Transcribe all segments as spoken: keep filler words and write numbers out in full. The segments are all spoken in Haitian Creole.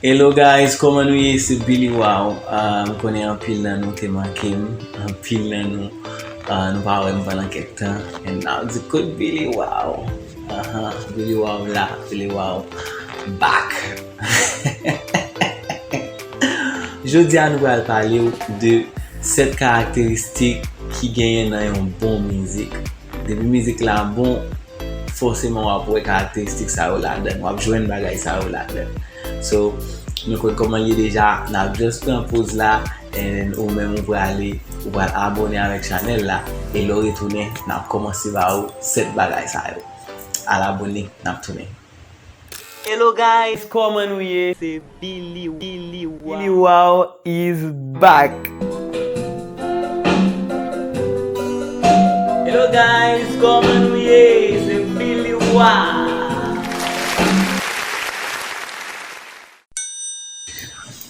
Hello guys, kòman nou ye? Se Billy Wow. Ah, m konnen anpil nan nou te manke m. Anpil nan nou, ah, nou pa wè m pandan kèk tan. And now di kote Billy Wow. Aha, Billy Wow la, Billy Wow back. Jodi a nou pral pale w de sèt karakteristik ki genyen nan yon bon mizik. Depi mizik la bon, fòseman w ap wè karakteristik sa yo ladan l, w ap jwenn bagay sa yo ladan l. So, nou konn kòman l ye deja, n ap just pran poz la, and ou menm ou prale, ou pral abòne avèk chanèl la, e lè w retounen, n ap kòmanse ba ou sèt bagay sa yo. Al abòne, n ap tounen. Hello guys, kòman nou ye? Se Billy, Billy Wow. Billy Wow is back. Hello guys, kòman nou ye? Se Billy Wow.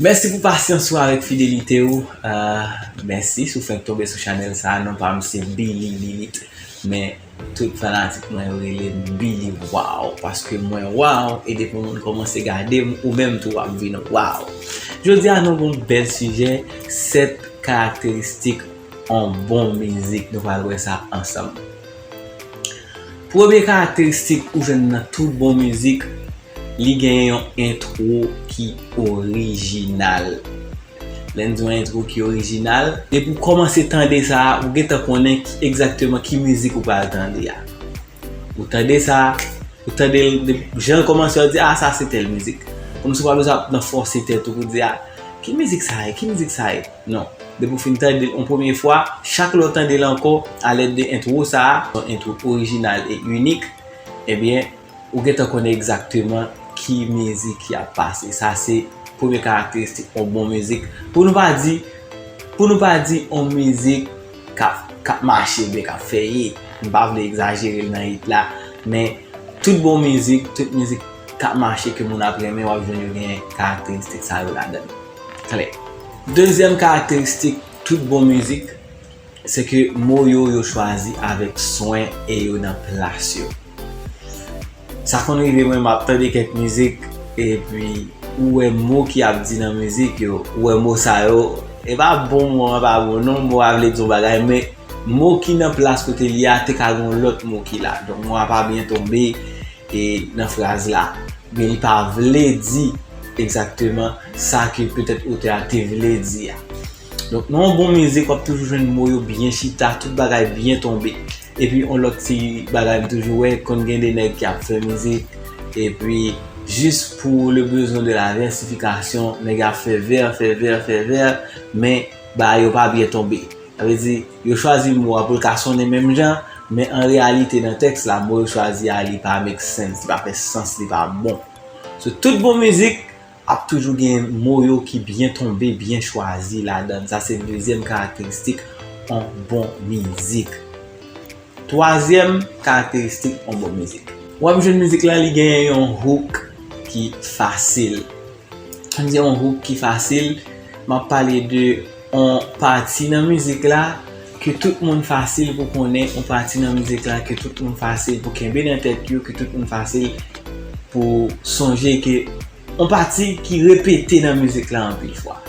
Mèsi pou pasyans ou avèk fidelite ou. Ah, mèsi si w fenk tonbe sou chanèl sa a. Non pa m se Billy Lilite, men tout fanatik mwen yo rele m Billy Wow, paske mwen wow, e depi yon moun kòmanse gade m, ou menm tou w ap vin wow. Jodi a nou gen yon bèl sijè, sèt karakteristik yon bon mizik, nou pral wè sa ansanm. Premye karakteristik ou jwenn nan tout bon mizik, li genyen yon entwo ki orijinal. Lè n di yon entwo ki orijinal, depi w kòmanse tande sa a, ou gentan konnen ki, egzakteman ki mizik ou pral tande a. Ou tande sa, ou tande l, de, jan l kòmanse, ou di, "Ah, sa se tèl mizik." Kòmsi w pa bezwen ap nan fòse tèt ou pou di, "Ah, ki mizik sa ye? Ki mizik sa ye?" Non. Depi w fin tande l yon premye fwa, chak lè w tande l ankò, alèd de entwo sa a, yon entwo orijinal e inik, ebyen, ou gentan konnen egzakteman ki mizik ki ap pase. Sa se premye karakteristik yon bon mizik. Pou nou pa di, pou nou pa di yon mizik k ap, k ap mache oubyen k ap fè hit. M pa vle egzajere l nan hit la, men tout bon mizik, tout mizik k ap mache ke moun ap renmen, w ap jwenn yo gen karakteristik sa yo ladan l. Klè. Dezyèm karakteristik tout bon mizik, se ke mo yo, yo chwazi avèk swen e yo nan plas yo. Sa konn rive mwen, m ap tande kèk mizik, epi ou wè mo ki ap di nan mizik yo, ou wè mo sa yo, e pa bon mo an, pa bon non, mo a vle di yon bagay, men mo ki nan plas kote l ye a, te ka gen yon lòt mo ki la. Donk, mo a pa byen tonbe, e, nan fraz la. Men li pa vle di egzakteman sa ke petèt otè a te vle di a. Donk, nan yon bon mizik, w ap toujou jwenn mo yo byen chita, tout bagay byen tonbe. Epi, yon lòt ti bagay m toujou wè, konn gen de nèg ki ap fè mizik, epi, jis pou le besoin de la versification, nèg ap fè vè, fè vè, fè vè, men bagay yo pa byen tonbe. Sa vle di, yo chwazi mo a pou l ka sonnen menm jan, men an reyalite, nan tèks la, mo yo chwazi a, li pa make sense, li pa fè sans, li pa bon. So, tout bon mizik ap toujou gen mo yo ki byen tonbe, byen chwazi ladan l. Sa se dezyèm karakteristik yon bon mizik. Twazyèm karakteristik yon bon mizik. W ap jwenn mizik la, li genyen yon hook ki fasil. Lè m di yon hook ki fasil, m ap pale de yon pati nan mizik la ke tout moun fasil pou konnen, yon pati nan mizik la ke tout moun fasil pou kenbe nan tèt yo, ke tout moun fasil pou sonje, ke yon pati ki repete nan mizik la anpil fwa.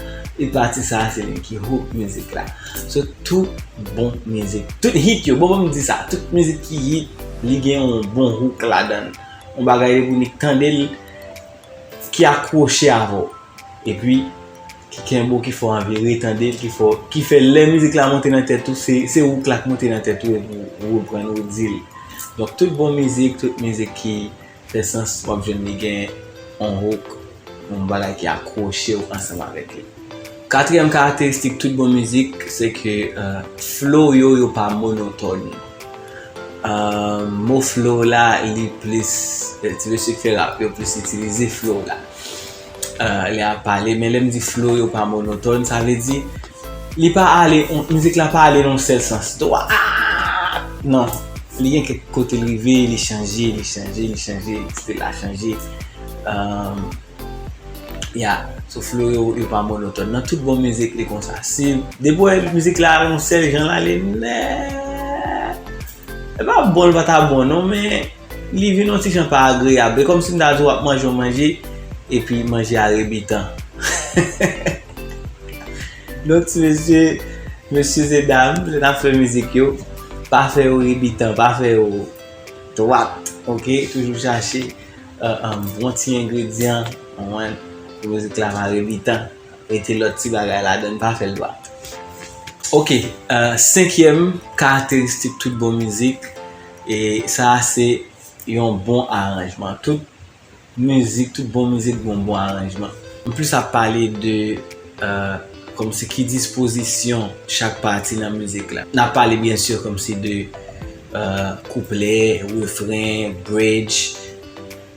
E pati sa a se li ki hook mizik la. So, tout bon mizik, tout hit yo, bon, ban m di sa, tout mizik ki hit, li gen yon bon hook ladan l. Yon bagay depi w nik tande l, ki akwoche avè w. Epi, ki kenbe w, ki fè w anvi retande l, ki fè w, ki fè lè mizik la monte nan tèt ou, se, se hook la k monte nan tèt ou epi w reprann ou di l. Donk, tout bon mizik, tout mizik ki fè sans, w ap jwenn li gen yon hook, yon bagay ki akwoche w ansanm avèk li. Katriyèm karakteristik tout bon mizik, se ke, euh, flow yo, yo pa monotòn. Euh, mo flow la, li plis, euh, ti mesye k fè rap yo plis itilize flow la. Euh, lè y ap pale, men lè m di flow yo pa monotòn, sa vle di, li pa ale, on, mizik la pa ale nan yon sèl sans dwat. Non, li gen kèk kote l rive, li chanje, li chanje, li chanje, stil la chanje. Euh, Ya, so flow yo, yo pa monotòn. Nan tout bon mizik, li konsa. Si, depi w wè mizik la, yon sèl jan l ale nèt, e pa bon, li pa ta bon, non, men li vin yon ti jan pa agreyab. E kòmsi m ta di w ap manje yon manje, epi manje a rebitan. Non, ti mesye, mesye e dam, lè n ap fè mizik yo, pa fè yo rebitan, pa fè yo dwat, oke? Toujou chache, euh, euh, bon ti engredyan, ou konprann, pou mizik la pa rebitan. Mete lòt ti bagay ladan, pa fè l dwat. Oke, euh, senkyèm karakteristik tout bon mizik, e sa a se yon bon aranjman. Tout mizik, tout bon mizik gen yon bon aranjman. M plis ap pale de, euh, kòmsi ki dispozisyon chak pati nan mizik la. N ap pale, byen si, kòmsi de, euh, kouplè, refren, bridge.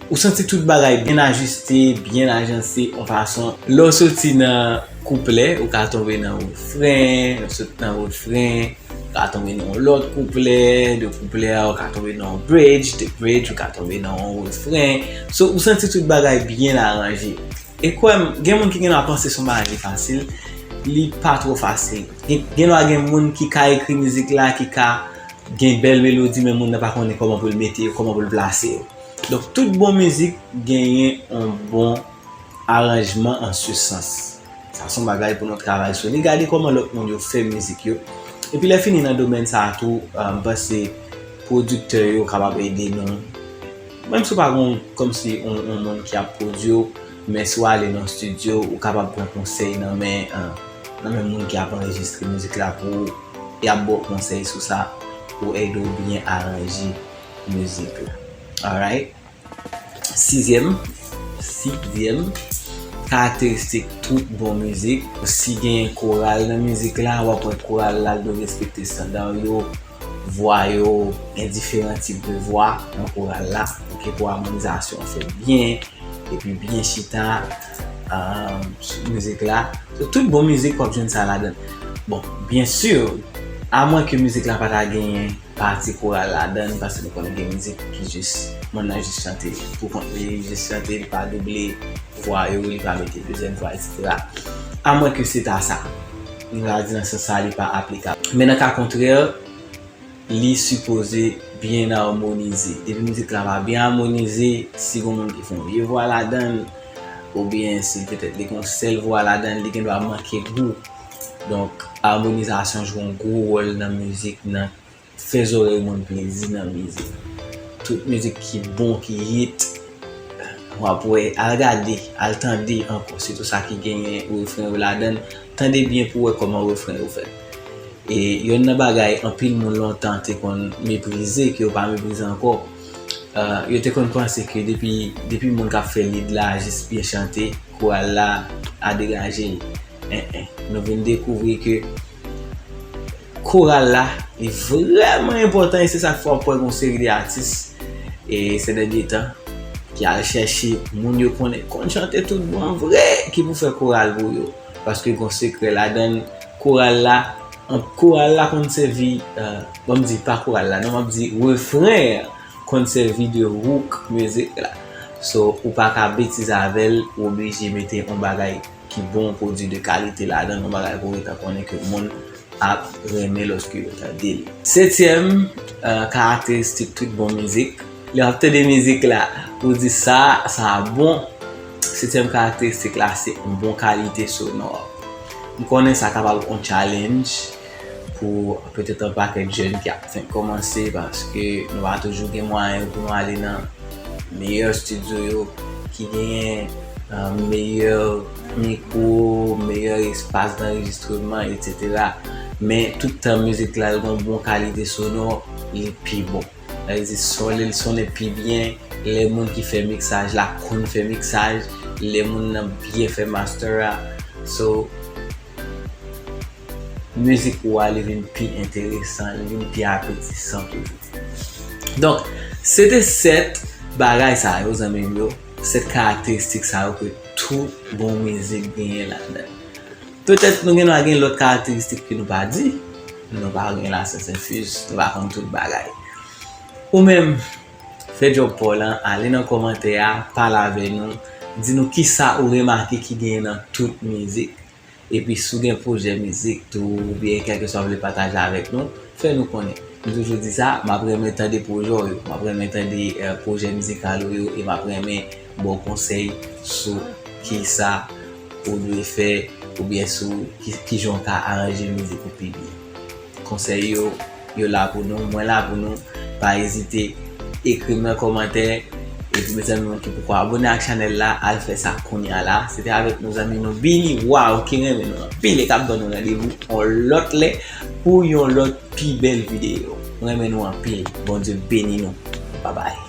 Ou santi tout bagay byen ajiste, byen ajanse, yon fason. Lè w soti nan kouplè, ou ka tonbe nan refren, lè w soti nan refren, ou ka tonbe nan yon lòt kouplè, de kouplè a, ou ka tonbe nan yon bridge, de bridge, ou ka tonbe nan yon refren. So, ou santi tout bagay byen aranje. E kwè m, gen moun ki gen dwa panse se yon bagay ki fasil, li pa twò fasil. Gen, gen dwa gen moun ki ka ekri mizik la, ki ka gen bèl melodi, men moun nan pa konnen kòman pou l mete yo, kòman pou l plase yo. Donk, tout bon mizik genyen yon bon aranjman an se sans. Sa se yon bagay pou nou travay sou li. Gade kòman lòt moun yo fè mizik yo. Epi lè fini nan domèn sa a tou, euh, m panse pwodiktè yo kapab ede nou. Menm si w pa gen kòmsi yon, yon moun ki ap pwodui w, men si w ale nan estidyo, ou kapab pran konsèy nan men, euh, nan men moun ki ap anrejistre mizik la pou ou. Y ap ba w konsèy sou sa pou ede w byen aranje mizik la. Alright? Sizyèm, sizyèm karakteristik tout bon mizik, si gen koral nan mizik la, w ap wè koral la dwe respekte estanda yo, vwa yo, gen diferan tip de vwa nan koral la, oke, pou amonizasyon an fèt byen, epi byen chita, um, sou mizik la. So, tout bon mizik, w ap jwenn sa ladan. Bon, byen si, amwen ke mizik la pa ta genyen pati koral ladan, paske nou konnen gen mizik ki jis, moun nan jis chante pou kont li, li jis chante, li pa double vwa yo, li pa mete dezyèm vwa, etsetera. Amwen ke se ta sa. Nou ka di nan sans sa, li pa aplikab. Men nan ka kontrè, li sipoze byen amonize. Depi mizik la pa byen amonize, si gen moun ki fè yon vye vwa ladan l, oubyen si petèt li gen yon sèl vwa ladan l, li gen dwa manke gou. Donk, amonizasyon jwe yon gwo wòl nan mizik, nan fè zòrèy moun plezi nan mizik. Tout mizik ki bon, ki hit, w ap wè, al gade, al tande ankò, sitou sa ki genyen refren yo ladan l. Tande byen pou w wè kòman refren yo fèt. E yonn nan bagay anpil moun lontan te konn meprize, ke yo pa meprize ankò, euh, yo te konn panse ke depi, depi moun k ap fè lead la jis byen chante, koral la a degaje l. En, en. Nou vin dekouvri ke koral la, li vrèman enpòtan, e se sa k fè w ap wè gon seri de atis, e, sè dènye tan, ki al chèche moun yo konnen, konn chante tout bon vre, ki pou fè koral pou yo. Paske gon sekrè ladan l, koral la, an, koral la konn sèvi, euh, bon, m di pa koral la, non, m ap di refren an konn sèvi de hook mizik la. So, ou pa ka betize avè l, ou oblije mete yon bagay ki bon, pwodui de kalite ladan l, yon bagay pou w gentan konnen ke moun ap renmen lòske yo tande l. Setyèm, euh, karakteristik tout bon mizik, lè w ap tande mizik la, ou di sa, sa bon. Setyèm karakteristik la, se yon bon kalite sonò. M konnen sa kapab yon challenge pou petèt yon pakèt jèn ki ap fenk kòmanse, paske nou pa toujou gen mwayen pou nou ale nan meyè estidyo yo ki genyen, euh, meyè mikwo, meyè espas danrejistreman, etsetera. Men tout tan mizik la gen yon bon kalite sonò, li pi bon. Sa vle di, son li sonnen pi byen, lè moun ki fè miksaj la konn fè miksaj, lè moun nan byen fè master a. So, mizik ou a, li vin pi enteresan, li vin pi apetisan toujou. Donk, se te sèt bagay sa yo, zanmi m yo, sèt karakteristik sa yo ke tout bon mizik genyen ladan l. Petèt nou gen dwa gen lòt karakteristik ke nou pa di, nou pa gen lasyans enfiz, nou pa konn tout bagay. Ou menm, fè djòb pa w lan, ale nan kòmantè a, pale avè nou, di nou kisa ou remake ki genyen nan tout mizik. Epi si w gen pwojè mizik tou, oubyen kèlkeswa w vle pataje avèk nou, fè nou konnen. M toujou di sa, m ap renmen tande pwojè w yo, m ap renmen tande, eh, pwojè mizikal ou yo, e m ap renmen ba w konsèy sou kisa ou dwe fè, oubyen sou ki, kijan w ka aranje mizik ou pi byen. Konsèy yo, yo la pou nou, mwen la pou nou. Pa ezite, ekri m nan kòmantè. Epi mezanmi, ou ki poko abone ak chanèl la, al fè sa kounye a la. Se te avèk nou zanmi nou Billy Wow ki renmen nou anpil e k ap ban nou randevou yon lòt lè pou yon lòt pi bèl videyo. Mwen renmen nou anpil. Bondye beni nou. Babay.